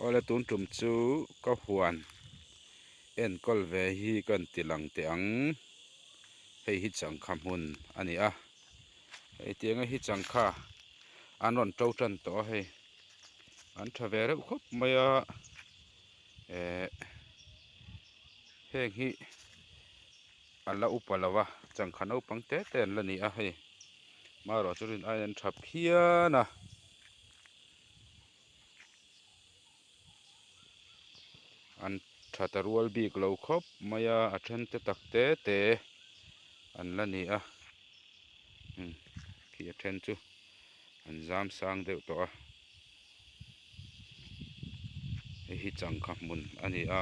Awle tun tum chu ka huan enkawl ve hi ka han ti lang teh ang hei hi changkha hmun a ni a hei tianga hi changkha an rawn to tan tawh a hei an tha ve reuh khawp mai a eh heng hi a la upa lo a changkha naupang te te an la ni a hei marawh chu rin aiin an tha phian a. An tha ta rual bik lo khawp mai a a then te tak te te an la ni a umm khi a then chu an zam sang deuh tawh a hei hi changkha hmun a ni a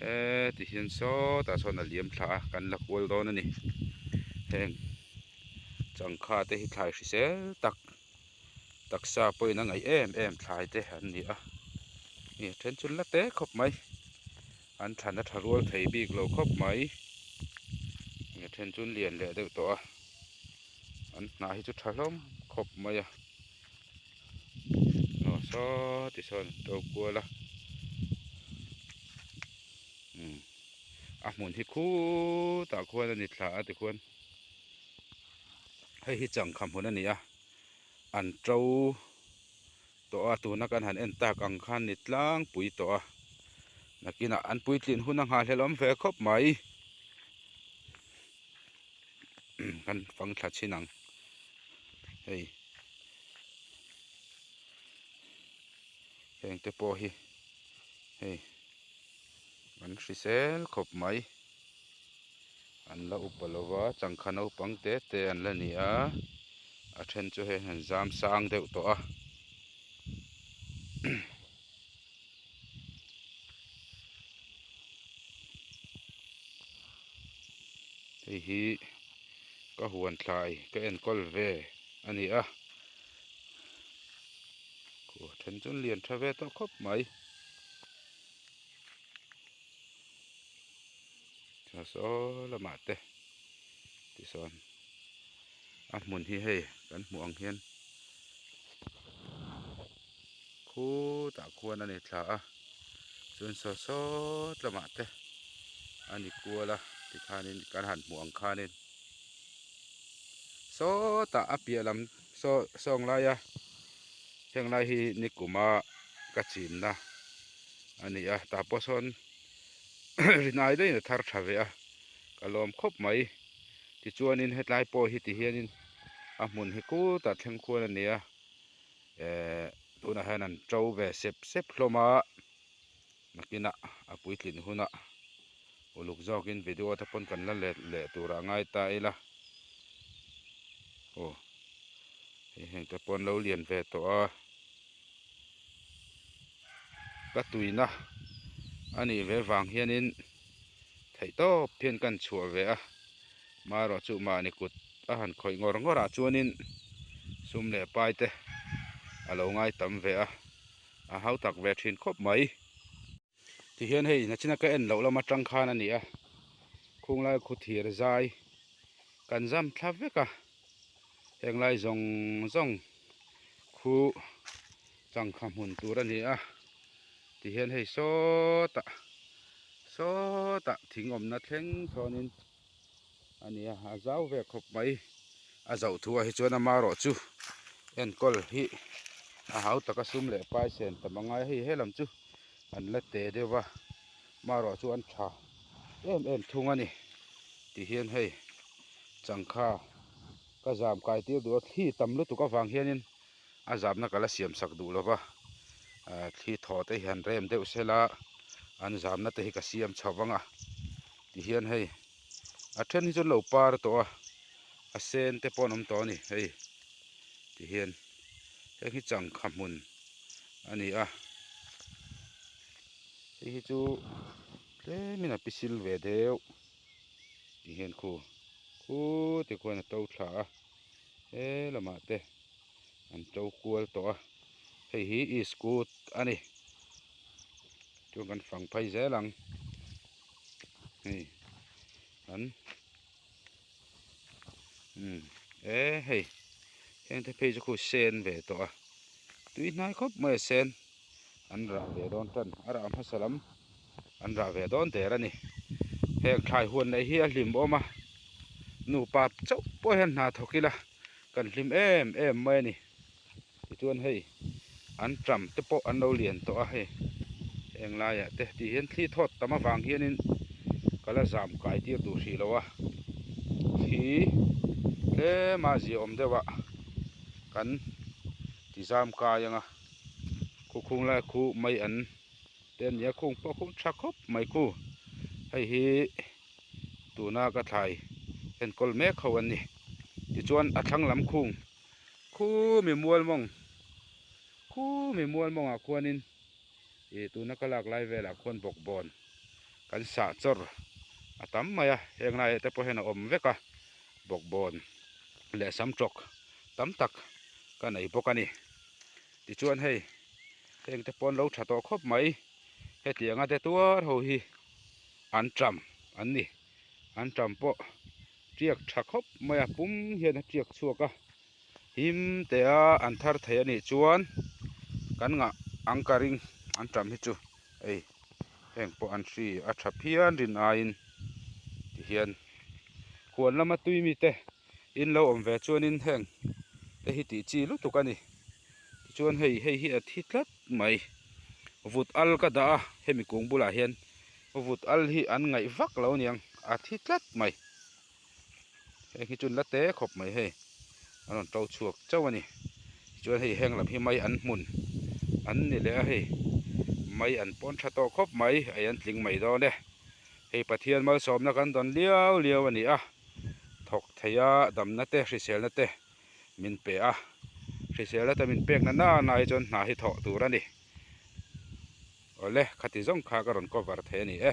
heti hian sawtah sawn a liam thla a kan la kual dawn a ni heng changkha te hi thlai hrisel tak. Taksa pawhin a ngaih em em thlai te an ni a ni a then chu la te khawp mai an thlan a tha rual thei bik lo khawp mai a then chu an lian leh deuh tawh a an hnah hi chu tha hlawm khawp mai a aw saw ti sawn an to kual a umm a hmun hi khutah khuan a ni thla a tikhuan hei hi changkha hmun a ni a. An to tawh a tuna kan han en tak ang khan ni tlangpui tawh a nakinah an puitlin hun a nghahhlelh awm ve khawp mai kan fang thla chhin ang hei heng te pawh hi hei an hrisel khawp mai. An la upa lo va changkha naupang te te an la ni a a then chu hei an zam sang deuh tawh a hei hi ka huan thlai ka enkawl ve a ni a a then chu an lian tha ve tawh khawp mai. Chuan saw lamah te tisawn a hmun hi hei kan hmuh ang hian khutah khuan a ni thla a chuan saw sawt lamah te a ni kual a tikhanin kan han hmuh ang khanin sawtah a piah lam saw sawng laia heng lai hi nikuma ka chinna a ni a tah pawh sawn rinai daihin a thar tha ve a ka lawm khawp mai tichuanin hetlai pawh hi ti hianin a hmun hi kutah thleng khuan a ni a ehh tunah hian an to ve sep sep hlawm a nakinah a puitlin hunah uluk zawkin video te pawn kan la let leh turah a ngai ta ila aw hei heng te pawh an lo lian ve tawh a. Ka tuina a nih ve vang hianin theih tawp hian kan chhuah ve a marawh chu mahni kut a han khawih ngawr ngawr ah chuanin sum leh pai te a lo ngai tam ve a a hau tak ve thin khawp mai. Tihian hei nachina ka en loh lam atang khan a ni a khunglai khu thir zai kan zam thla vek a heng lai zawng zawng khu changkha hmun tur a ni a tihian hei sawtah sawtah thing awmna thleng chhawnin a ni a a zau ve khawp mai a zoh thu ah hi chuan amarawh chu enkawl hi a hau taka sum leh pai sen tam a ngai a hei helam chu an la te deuh va amarawh chu an tha em em thung a ni ti hian hei changkha ka zam kai tir duh a thli tam lutuk avang hianin a zamna ka la siam sak duh lova thli thaw te hi han rem deuh sela an zamna te hi ka siam chho vang a tihian hei a then hi chu an lo par tawh a a sen te pawh an awm tawh a ni hei tihian heng hi changkha hmun a ni a hei hi chu tlemin a pisil ve deuh tihian khu khu te khuan a to thla a he lamah te. An to kual tawh a hei hi iskut a ni chuan kan fang phei zel ang hei an umm e hei heng te phei chu khu sen ve tawh a tui hnai khawp mai a sen. An rah ve dawn tan a rah hmasa lam an rah ve dawn der a ni. Heng thlai huan neih hi a hlim awm a, nupa chauh pawh hian hna thawk ila kan hlim em em mai a ni. Tichuan hei an ṭam te pawh an lo lian tawh a hei heng laiah te tih hian thli thawt tam avang hianin ka la zam kai tir duh hrih lo a, thli tlem a ziaawm deuh ah kan ti zam kai ang a, khukhung lai khu mai an te a ni a khung pawh khung tha khawp mai khu hei hi tuna ka thlai enkawl mek ho an ni tichuan a thlang lam khung. Khumi mual mawng khumi mual mawngah khuanin ih tuna ka lak lai velah khuan bawkbawn kan sah chawr a tam mai a heng laiah te pawh hian a awm vek a bawkbawn leh sam tawk tam tak ka nei bawk a ni tichuan hei heng te pawh an lo tha tawh khawp mai hetianga te tuar ho hi an ṭam an ni an ṭam pawh. Tiak tha khawp mai a pum hian a tiak chhuak a him teh a an thar thei a nih chuan kan ngah ang ka ring an tam hi chu hei heng pawh an hri a tha phian rin aiin ti hian huan lama tui mite in lo awm ve chuanin heng te hi tih chi lutuk a ni tichuan hei hei hi a thi tlat mai vut al ka dah a hemi kung bulah hian. Vut al hi an ngaih vak lo aniang a thi tlat mai heng hi chu an la te khawp mai hei an rawn to chhuak chauh a ni tichuan hei heng lam hi mai an hmun an ni leh a hei mai an pawn tha tawh khawp mai ei an tling mai dawn e hei Pathian malsawmna kan dawn liau liau a ni a thawk thei a damna te hriselna te min pe a hriselna te min pek na nana hi chuan hna hi thawh tur a ni. Awle, khati zawng kha ka rawn cover thei a ni e.